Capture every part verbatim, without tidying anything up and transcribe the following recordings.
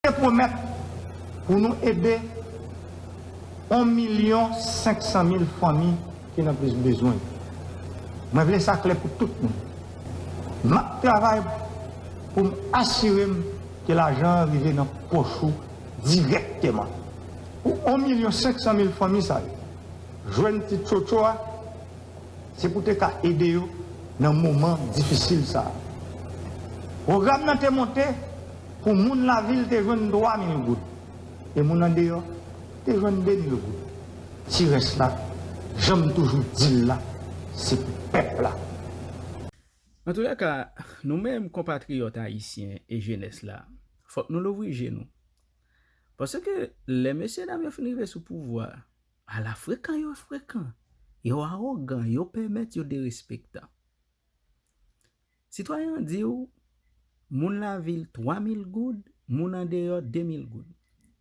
te pwomèt pou nou ede yon milyon senk san mil fanmi ki nan plis bezwen. Mwen vle sa klè pou tout moun. M ap travay pou m asire m ke lajan an rive nan pòch ou dirèkteman. Pou yon milyon senk san mil fanmi sa yo jwenn ti tchotcho a, se pou te ka ede yo nan moman difisil sa a. Pwogram nan te monte pou moun lavil te jwenn twa mil goud, e moun andeyò te jwenn de mil goud. Ti rès la, jan m toujou di l la, se pou pèp la. Antoulèka, nou menm konpatriyòt ayisyen e jenès la, fòk nou louvri je nou. Paske lè mesyedam yo fin rive sou pouvwa, ala frekan yo frekan, yo awogan, yo pèmèt, yo derespektan. Sitwayen an di w, moun lavil twa mil goud, moun andeyò de mil goud.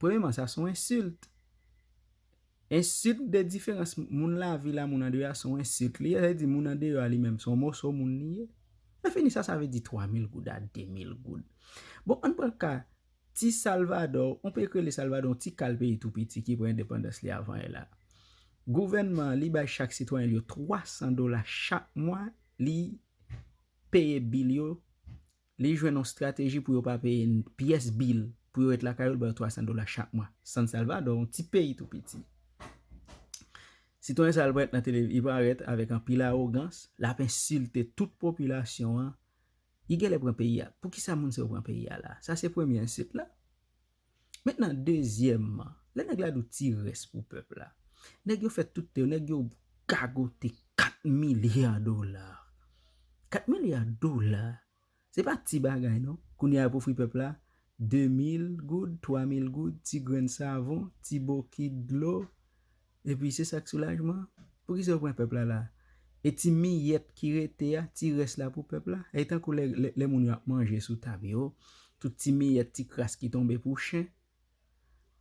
Premyèman, sa se yon ensilt. Ensilt de diferans moun lavil a moun andeyò a se yon ensilt li ye. Sa vle di moun andeyò a li menm se yon moso moun li ye. Lè fini sa, sa vle di twa mil goud a de mil goud. Bon, ann pran ka ti Salvadò, yon peyi k rele Salvadò, yon ti kal peyi tou piti ki pran endepandans li avan yè la. Gouvènman an, li bay chak sitwayen li yo twa san dola chak mwa, li peye bil yo, li jwenn yon estrateji pou yo pa peye pyès bil, pou yo ret lakay yo, li ba yo twa san dola chak mwa. San Salvadò, yon ti peyi tou piti. Sitwayen sa a, l parèt nan tele, li parèt avèk anpil awogans, l ap ensilte tout popilasyon an. Li genlè pran peyi a. Poukisa moun sa yo pran peyi a la? Sa se premye ensilt la. Mentnan, dezyèmman, lè nèg la di w ti rès pou pèp la, nèg yo fè tout te yo, nèg yo gagote kat milya dola. Kat milya dola, se pa ti bagay non. Kounye a pou ofri pèp la de mil goud, twa mil goud, ti grenn savon, ti bokit dlo, epi se sa k soulajman? Poukisa yo pran pèp la la? E ti miyèt ki rete a, ti rès la pou pèp la? E tankou lè, lè, lè moun yo ap manje sou tab yo, tout ti miyèt, ti kras ki tonbe pou chen.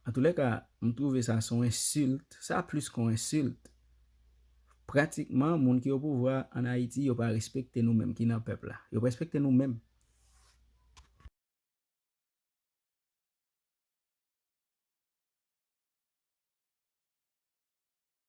Antoulèka, m twouve sa se yon ensilt. Sa plis ke yon ensilt. Pratikman, moun ki o pouvwa ann Ayiti, yo pa respekte nou menm ki nan pèp la. Yo pa respekte nou menm.